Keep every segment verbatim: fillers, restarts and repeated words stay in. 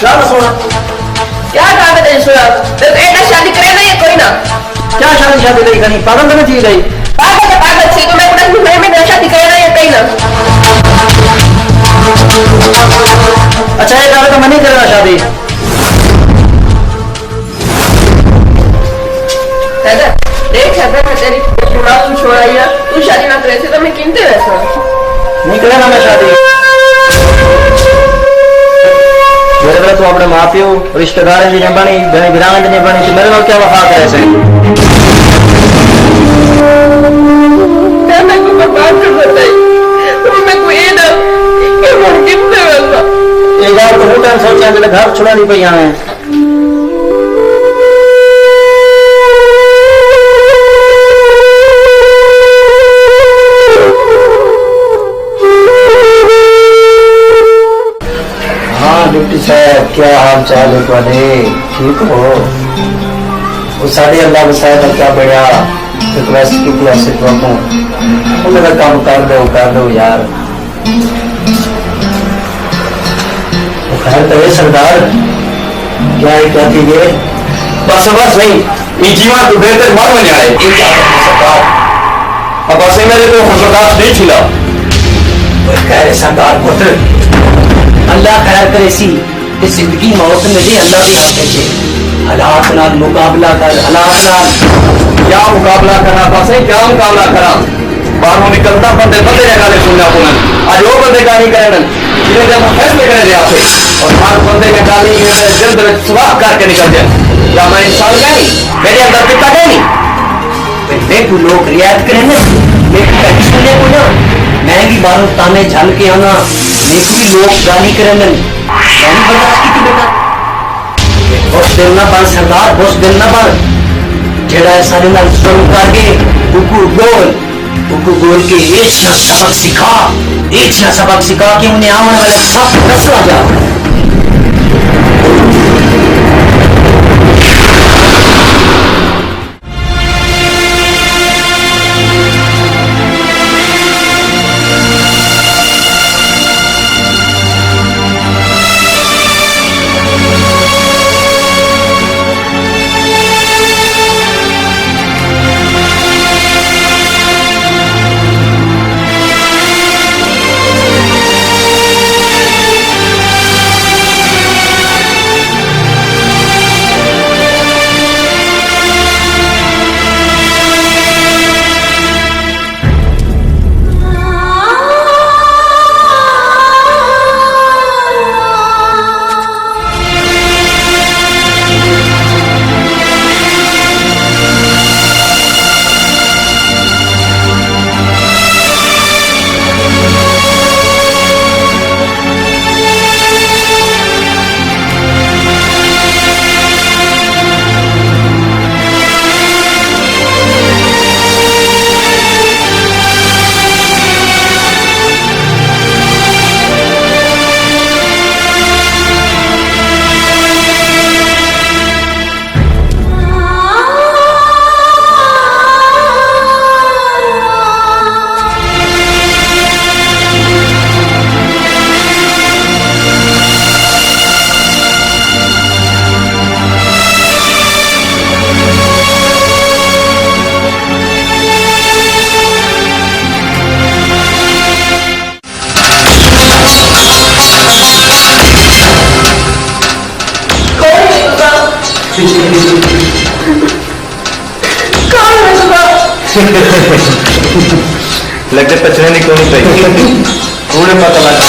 شاہ سونا۔ کیا کہا تے سونا؟ تے ایڈا شادی کرے نا یا کوئی نہ؟ کیا شادی، شادی نہیں کرنی؟ پاگل تو نہیں تھی گئی؟ پاگل تو پاگل سی، تو میں پوچھا، میں، میں شادی کرے نا یا کوئی نہ؟ اچھا، یہ کہا تو میں نہیں کرنا شادی۔ حیدر، دیکھ حیدر، میں تیری چھوڑا، تو چھوڑا یا تو شادی نہ کرے سی تو میں کینتے ویسا؟ نہیں کرے نا میں شادی۔ میرے بارے تو اپنے ماں پیو، رشتہ دار دی نہیں بنی، بھرا دی نہیں بنی، تو میرے نال کیا وفا کرے سی؟ میں میں کو برباد کر دیتا ہے۔ تو میں کو اے نہ، کہ من کینتے ویسا؟ یہ گال تو ہوں ٹائم سوچا، میں گھر چھڑا نہیں پئی آویں۔ ہاں ڈپٹی صاحب، کیا حال چال ہے تہاڈے؟ ٹھیک ہو؟ وہ ساڈے اللہ وسائے دا کیا بڑیا؟ ریکویسٹ کیتی آسے تہاکوں، انہاں دا کم کر ݙیو، کر ݙیو یار۔ او خیر تے اے سردار، کیا اے کیا تھی ڳئے؟ بس، بس نہیں، ایں جیوݨ توں بہتر مر ونڄݨ آئے۔ اے کیا کریسے سردار؟ ابا سئیں، میرے کوں ہݨ برداشت نہیں تھیندا۔ اوئے خیر اے سردار پتر، اللہ خیر کریسی۔ تے زندگی موت میݙے اللہ دے ہتھ اچ ہے۔ حالات نال مقابلہ کر، حالات نال۔ کیا مقابلہ کراں ابا سئیں، کیا مقابلہ کراں؟ ٻاہروں نکلداں، بندے بندے دیاں ڳالھیں سݨݨیاں پوندن۔ اڄ او بندے ڳالھیں کرݨن، جنہیں دے اساں فیصلے کریندے ہاسے۔ اور ہر بندے دیاں ڳالھیں ایویں میݙے دل دے وچ سوراخ کر کے نکلدیاں۔ یا میں انسان کائنی؟ میݙے اندر کتا کائنی؟ تے میکوں لوک رعایت کریندن، میکوں کہیں سݨدے کوئی نہ۔ میں وی ٻاہروں طعنے جھل کے آنداں، میکوں وی لوک ڳالھیں کریندن۔ میں وی برداشت کیتی ٻیٹھاں۔ بزدل نہ بݨ سردار، بزدل نہ بݨ۔ جیڑھا اے ساݙے نال ظلم کر ڳئے، اوکوں ڳول، اوکوں ڳول کے اے جیہاں سبق سکھا، اے جیہاں سبق سکھا کہ انہیں آوݨ والے سب نسلاں چ لڳے پچھلے نہیں کونی پئی۔ کوڑے پتہ لگ۔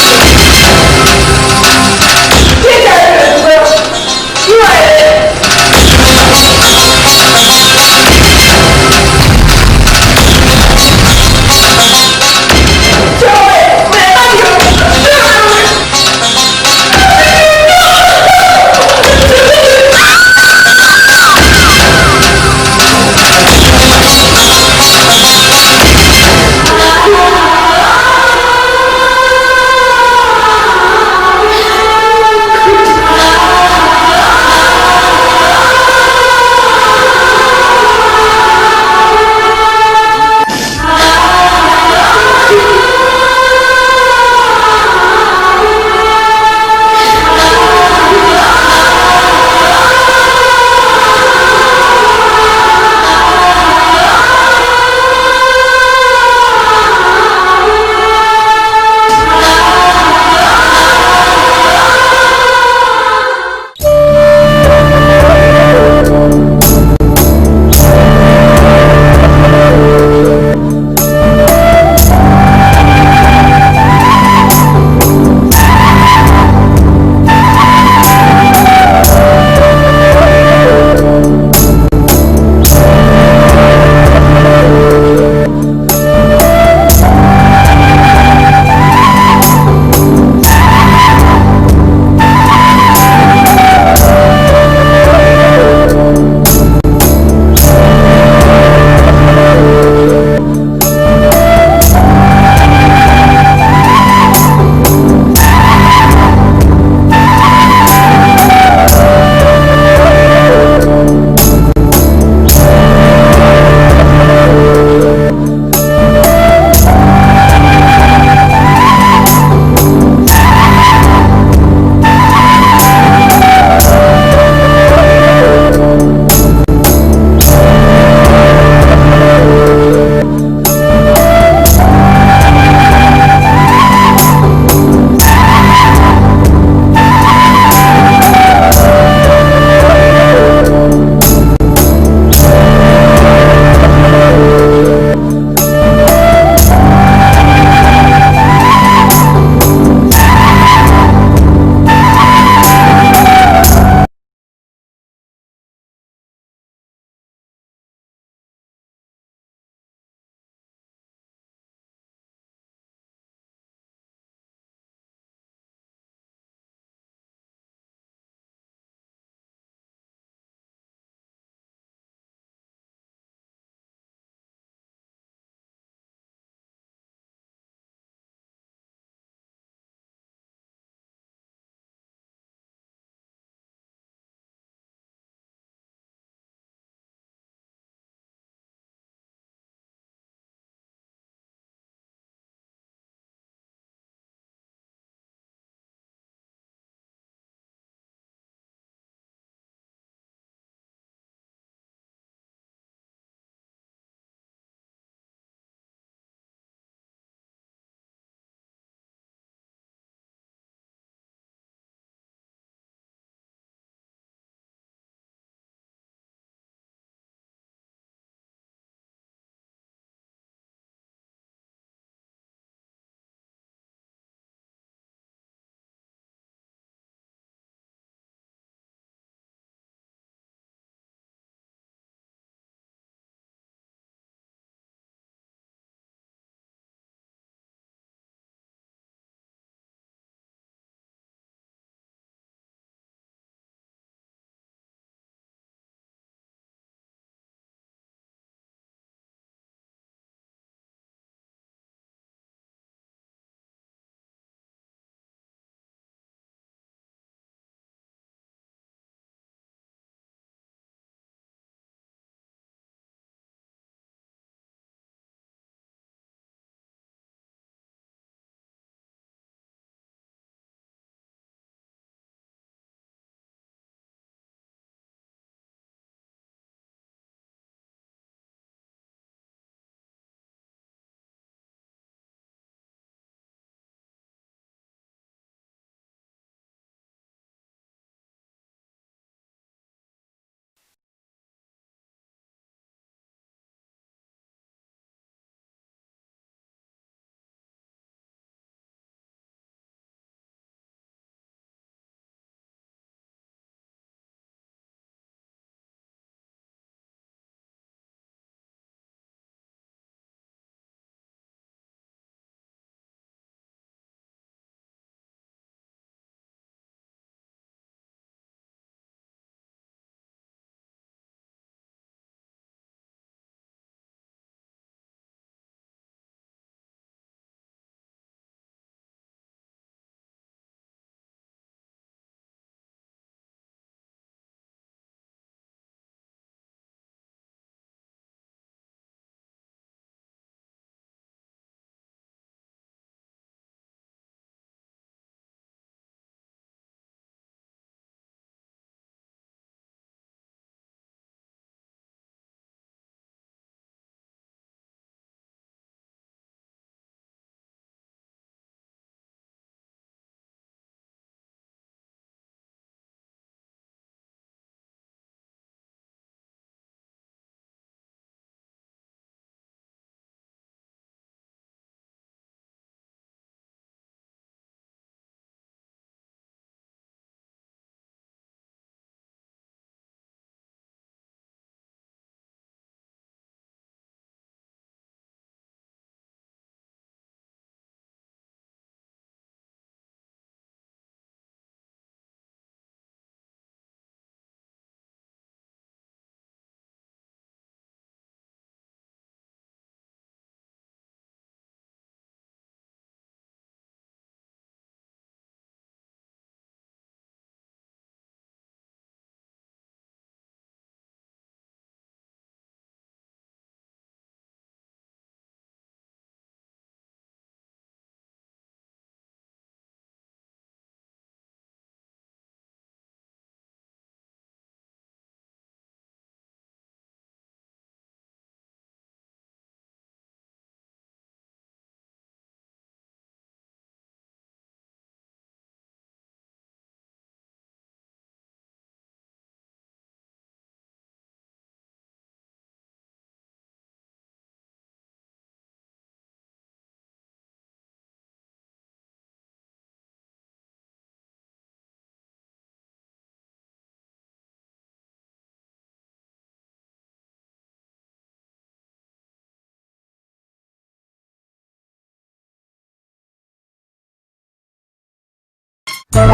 ڈر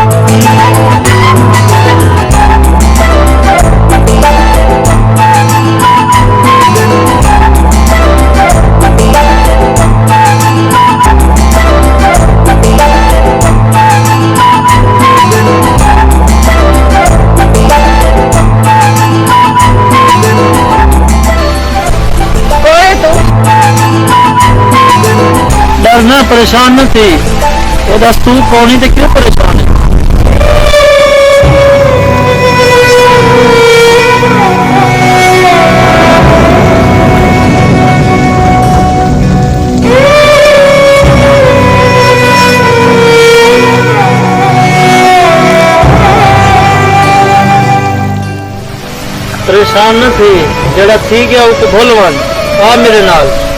نہ، پریشان نہ تھی۔ اے دس، توں کون ہیں تے کیوں پریشان ہیں؟ پریشان نہ تھی، جیڑھا تھی ڳیا، اوکوں بھل ونڄ۔ آ میݙے نال۔